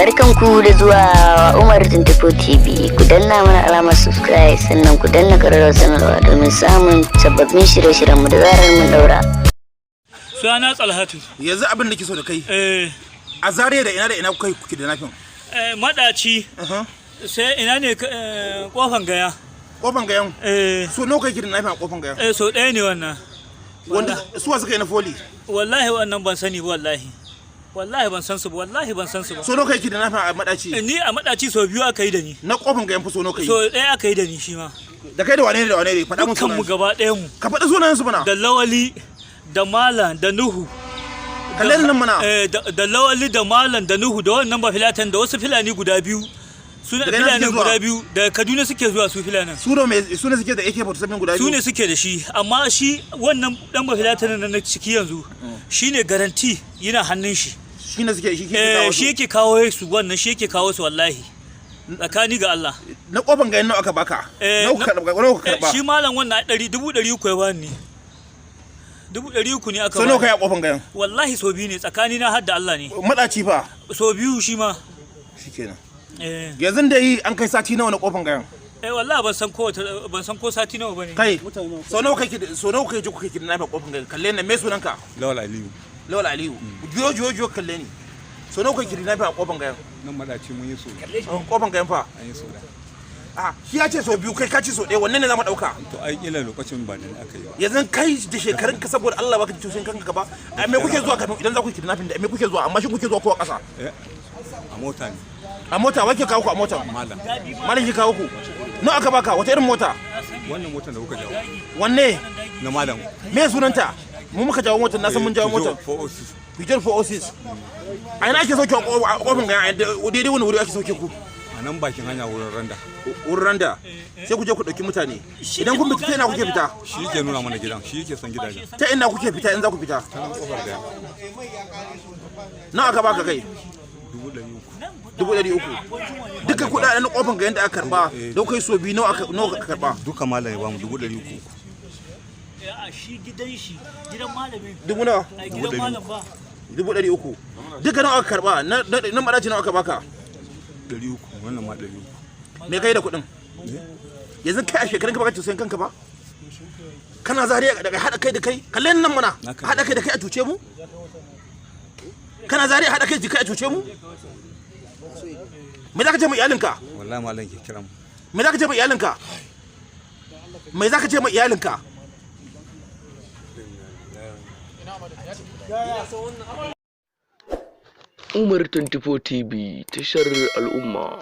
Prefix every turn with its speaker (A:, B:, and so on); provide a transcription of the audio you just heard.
A: Barkanku da zuwa Umar 24 TV. Ku danna mana alamar subscribe, sannan ku danna ƙararrawar sanarwa domin samun sababbin shirye-shiryenmu da zarar mun daura.
B: Suna Tsalhatu.
C: Yanzu abin da ke so da kai, a Zariya da ina da ina kuka yi kuke da nafin?
B: Madaci, sai ina ne, Kofan Gaya.
C: Kofan Gayan?
B: Eh.
C: So nawa kai kidnapping a Kofan Gayan?
B: Eh, so ɗaya ne wannan.
C: Wanda suwa suka yi na foli?
B: Wallahi wannan ban sani ba, wallahi. Wallahi ban san su ba, wallahi ban san su ba.
C: So nawa kai kidnapping a Madaci?
B: Ni a Madaci so biyu aka yi da ni.
C: Na Kofan Gayan fa so nawa kai?
B: So ɗaya aka yi da ni shi ma.
C: Da kai da wane ne da wane ne? Faɗa mun
B: Dukkan mu
C: sunayen su.
B: gaba ɗayan mu.
C: Ka faɗi sunayen su mana.
B: Da Lawali, da Malam, da Nuhu.
C: Kalle ni nan mana.
B: Da Lawali, da Malam, da Nuhu, da wannan ba filatan, da wasu Filani guda biyu. Suna
C: Daga ina
B: Filani
C: suke zuwa?
B: guda biyu daga Kaduna suke zuwa su Filanin.
C: Su ne mai su ne suke da AK47 guda
B: Su
C: biyu?
B: ne suke da shi, amma shi wannan dan bafilatanin na ciki yanzu shine garanti yana hannun shi.
C: Shi ne suke shi ke
B: Eh.
C: kawo
B: Shi
C: su.
B: yake kawo su, wannan shi yake kawo su, wallahi tsakani ga Allah.
C: Na Kofan Gayan nawa aka baka?
B: Eh,
C: Nawa ka karɓa? Nawa ka karɓa?
B: Shi malam wannan ɗari 300,000 ya bani, 300,000 ne aka
C: So nawa
B: bani.
C: kai a Kofan Gayan?
B: Wallahi so biyu ne, tsakani na har da Allah ne.
C: Madaci fa?
B: So biyu shi ma.
C: Shikenan.
B: Eh.
C: Yanzu da yi an kai sati nawa na Kofan Gayan?
B: Eh, wallahi ban san ko ban san ko sati nawa bane.
C: Kai, so nawa kai so nawa kai je kuka kidnapping Kofan Gayan? Kalle ni, me sunanka?
D: Lawal Aliyu.
C: Lawal Aliyu, juyo juyo juyo, kalle ni. So nawa kai kidnapping a Kofan Gayan?
D: Nan Madaci mun yi so.
C: Kofan Gayan fa?
D: An yi so da.
C: A shi ya ce so biyu, kai ka ce so ɗaya, wanne ne zamu ɗauka?
D: To ai kila lokacin ba da ni aka yi ba.
C: Yanzu kai da shekarun ka, saboda Allah baka ji tausayin kanka ba? A me kuke zuwa kafin idan za ku yi kidnapping? Da me kuke zuwa? Amma shi kuke zuwa ko a ƙasa?
D: Eh, a mota ne.
C: A mota? Wake kawo ku a mota?
D: Malam.
C: Malam ke kawo ku? Nawa aka baka? Wata irin mota?
D: Wannan motar da kuka jawo.
C: Wanne?
D: Na malam.
C: Me sunanta? Mu muka jawo motar, na san mun jawo motar.
D: 406.
C: Peugeot 406. A ina ake sauke a Kofin Gaya? Daidai wani wuri ake sauke ku?
D: A nan bakin hanya, wurin randa.
C: Wurin randa. Sai ku je ku ɗauki mutane. Idan kun fita, ta ina kuke fita?
D: Shi yake nuna mana gidan, shi yake son gidajen.
C: Ta ina kuke fita in za ku fita?
D: Ta nan Kofar Gaya.
C: Nawa aka baka kai?
D: 300,000.
C: 300,000. Duka kuɗaɗen Kofin Gayan da aka karba da kai so biyu, nawa aka karba?
D: Duka malam ya bamu 300,000.
B: A shi gidan shi, gidan malamin.
C: Dubu nawa?
B: A gidan malam ba.
C: 300,000. Duka nawa aka karba? Na Madaci nawa aka baka?
D: 300, wannan ma 300.
C: Me kai da kuɗin? Yanzu kai a shekarun ka baka tausayin kanka ba? Kana Zariya daga haɗa kai da kai, kalle nan mana.
D: Na kalle.
C: Haɗa kai da kai a cuce mu? Kana Zariya haɗa kai da kai a cuce mu? Me za ka ce ma iyalinka?
D: Wallahi malam ke kira mu.
C: Me za ka ce ma iyalinka? Me za ka ce ma iyalinka?
E: Umar 24 TV, tashar al'umma.